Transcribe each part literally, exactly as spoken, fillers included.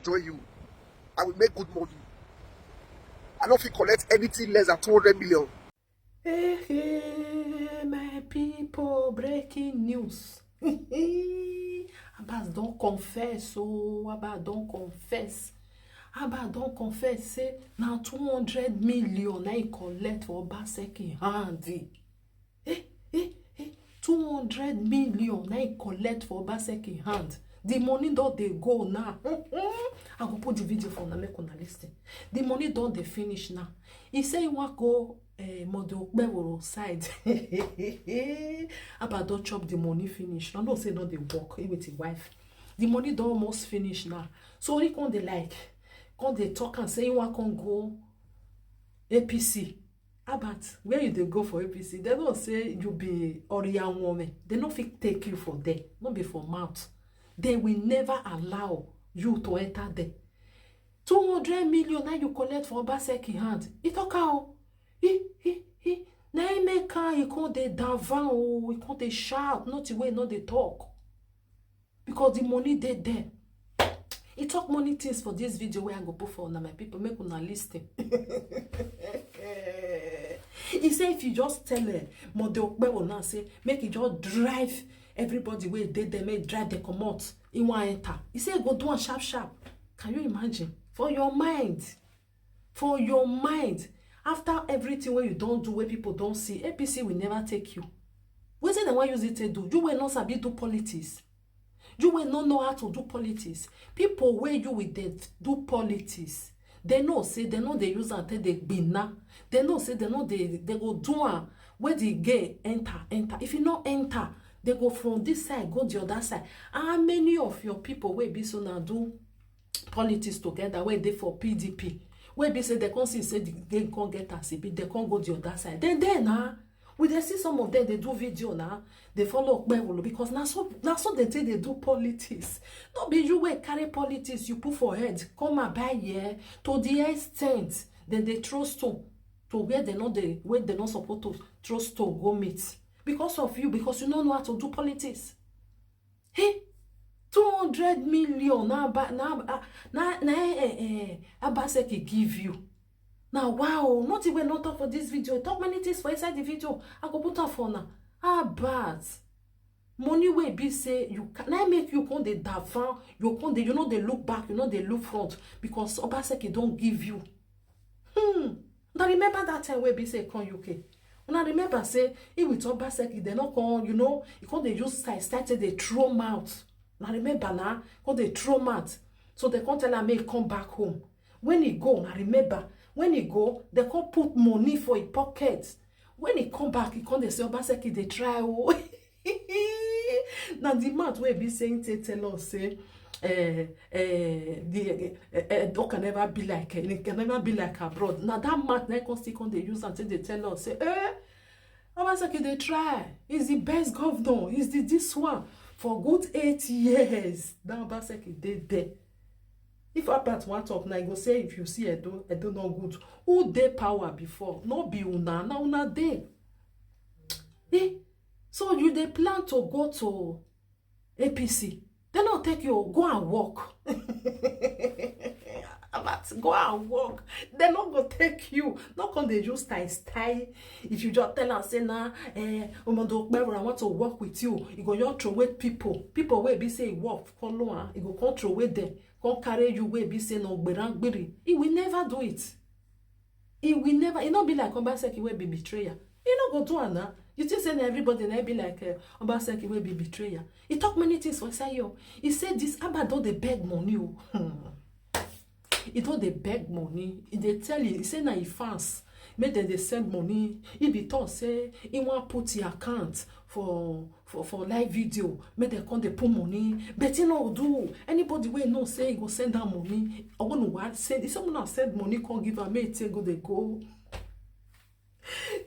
Join you. I will make good money. I don't fit collect anything less than two hundred million. Hey, hey, my people, breaking news. Abas don confess, oh, Abas don confess. Abas don confess say na two hundred million na he collect for Obaseki hand. Eh, eh, eh, two hundred million na he collect for Obaseki hand. The money don dey go now. I go put the video for una make una listen. The money don dey finish now. He say he wan go uh, Mondo Okpeworo side. Abas don chop the money finish. I know say e don dey work, he with his wife. The money don almost finish now. So he come dey like, come dey talk and say he wan come go A P C. Abas, where you dey go for A P C? They know say you be Oriya woman. They no fit take you for there. No be for mouth. They will never allow you to enter there. Two hundred million na you collect for Obaseki hand. He talk how? He, he, he. Na him make am, he come dey davan, oh, he come dey shout, not the way, not dey talk. Because the money dey there. He talk many things for this video wey I go put for una, my people, make una listen. He say if you just tell uh, Mondo Okpeworo now, say make he just drive everybody wey dey there, make drive the comot. He wan enter. He say go do am sharp sharp. Can you imagine? For your mind, for your mind, after everything wey you don do, wey people don see, A P C will never take you. Wetin dem wan use it take do? You wey no sabi do politics. You wey no know how to do politics. People wey you with them do politics, they know say they no dey use am take dey gbina. They know say they no dey, they go do am wey the gay enter, enter. If you no enter, they go from this side go the other side. How many of your people wey be so na do politics together wey dey for P D P, wey be say they come see say the gay come get as e be, they come go the other side? Then there na, we dey see some of them dey do video na, dey follow Okpeworo, because na so, na so they take dey do politics. No be you wey carry politics you put for head come Aba here to the extent dem dey throw stone to where they no dey, where they no suppose to throw stone go meet because of you, because you no know how to do politics. Hey, two hundred million na Aba, na Aba, na, na eh, eh, eh, Obaseki give you. Now, wow, not even not talk for this video. Talk many things for inside the video. I go put am for now. Abas, money wey be say you can, na make you come dey davan, you come dey, you no dey look back, you no dey look front, because Obaseki don give you. Hmm. Una remember that time wey be say e come U K? Una remember say he with Obaseki, they no come, you know, he come dey use style, style take dey throw mouth. Una remember na, come dey throw mouth. So they come tell am make he come back home. When he go, una remember, when he go, they come put money for his pocket. When he come back, he come dey say, "Obaseki dey try o." Na the mouth wey be say him take tell us say, eh, eh, the, eh, eh, Edo can never be like, eh, it can never be like abroad. Na that mouth na him come still come dey use am take dey tell us say, eh, Obaseki dey try. He's the best governor. He's the this one. For good eight years, now Obaseki dey there. If Abas wan talk now, he go say, "If you see Edo, Edo no good." Who dey power before? No be una, na una dey. Eh? So you dey plan to go to A P C? They no take you, go and work. Abas, go and work. They no go take you. No come dey use style, style. If you just tell am say na, eh, Mondo Okpeworo, I want to work with you, he go just throw away people. People wey be say he work follow am, he go come throw away them, come carry you wey be say no gberangbiri. He will never do it. He will never, he no be like Obaseki wey be betrayer. He no go do am na. You think say na everybody na be like, eh, Obaseki wey be betrayer? He talk many things for inside here. He say this Abas don dey beg money o. Hmm. He don dey beg money. He dey tell you, he say na his fans make dem dey send money. He be talk say he wan put his account for, for, for live video, make dem come dey put money. But he no do. Anybody wey know say he go send am money, I want to send, if someone send money come give am, make he take go dey go.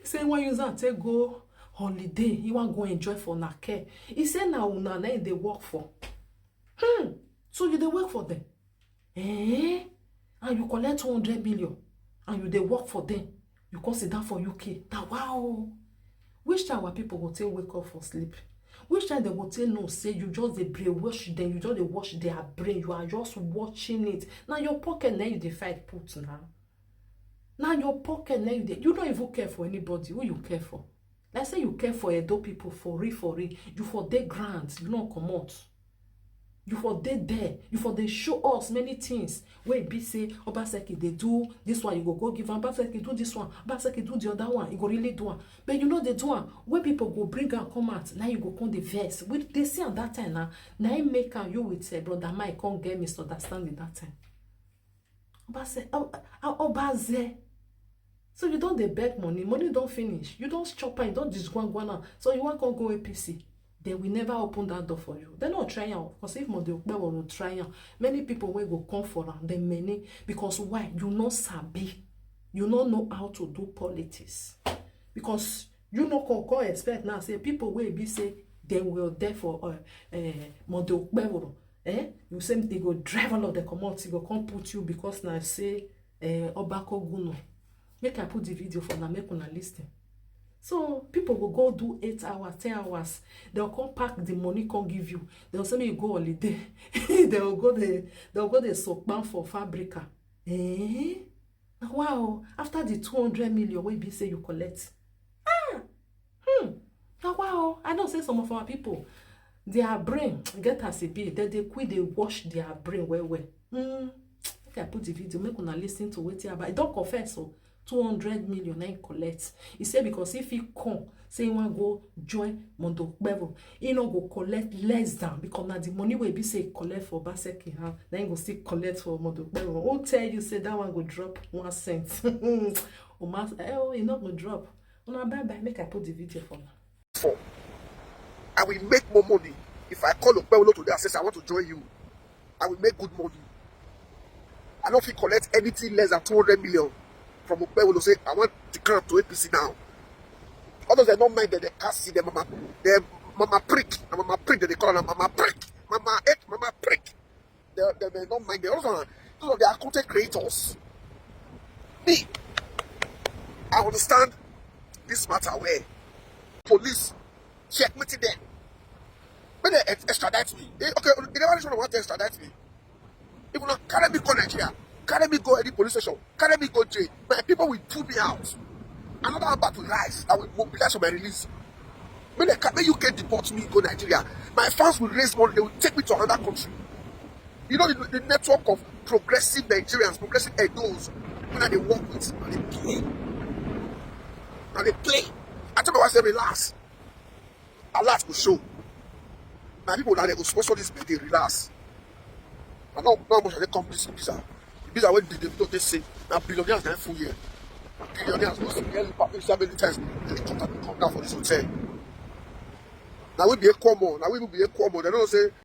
Say he wan use am take go holiday, he wan go enjoy for Nake. He say na una na him dey work for. Hmm. So you dey work for them? Eh? And you collect two hundred million and you dey work for them. You come sit down for U K. Na wow. Which time our people go take wake up for sleep? Which time dem go take know say you just dey brainwash dem, you just dey wash their brain, you are just watching it? Na your pocket na you dey fight put na. Na your pocket na you dey, you no even care for anybody. Who you care for? Like say you care for Edo people for real, for real. You for dey ground, you no comot. You for dey there, you for dey show us many things wey be say Obaseki dey do this one, you go go give am, Obaseki do this one, Obaseki do the other one, you go really do am. But you no dey do am. When people go bring am come out, na you go come dey vex. We dey see am that time na, na im make am you with, eh, brother Mike come get misunderstanding that time. Obase, O-, O-, Obaze. So you don dey beg money, money don finish. You don chop am, you don disgwangwan am. So you wan come go A P C. They will never open that door for you. They no try am. Because if Monday Okpebholo try am, many people wey go come for am, they many. Because why? You no sabi. You no know how to do politics. Because you no come, come expect now say people wey be say dem will there for, uh, uh, Monday Okpebholo. Eh? You say they go drive all of the comot, e go come put you because na say, eh, Obako Guno. Make I put the video for una, make una listen. So people go go do eight hours, ten hours. They'll come pack the money, come give you. They'll say make you go holiday. They'll go the, they'll go the sokpan for Fabrica. Eh? Wow! After the two hundred million wey be say you collect, ah, hmm. Na wow! I know say some of our people, their brain get as e be. Dem dey quick dey wash their brain well well. Hmm. Make I put the video, make una listen to wetin about. E don confess o, two hundred million na im collect. E say because if he come, say he wan go join Monday Okpebholo, he no go collect less than, because na the money wey be say he collect for Obaseki hand, na he go still collect for Monday Okpebholo. Who tell you say that one go drop one cent? Oma, eh, oh, e no go drop. Una bye bye, make I put the video for una. For I will make more money if I call Okpebholo today and say, "I want to join you." I will make good money. I no fit collect anything less than two hundred million from Okpebholo. Say, "I want the crown to A P C now." All those dem no mind dem, dem can't see dem, mama, dem mama prick, na mama prick dem dey call am, mama prick, mama eight, mama prick. Dem, dem, dem no mind dem. Those are, those are the content creators. Me, I understand this matter well. Police check wetin dem. When they ex-, extradite me, they, okay, they never reach one want to extradite me. If you not carry me go Nigeria, carry me go any police station, carry me go jail, my people will pull me out. Another one about to rise. I will mobilize for my release. When they ca-, when U K deport me go Nigeria, my fans will raise money. They will take me to another country. You know the, the network of progressive Nigerians, progressive Edos, when they work with, and they play, and they play. I tell my wife, say, "Relax." Alert go show. My people, now they go sponsor this birthday, relax. I know how much they come this Ibiza. Ibiza wey dey, dey, dey say na billionaires na full here. Billionaires go see L P A so many times. Helicopter dey come down for this hotel. Now we be a common. Now we be a common. They don't say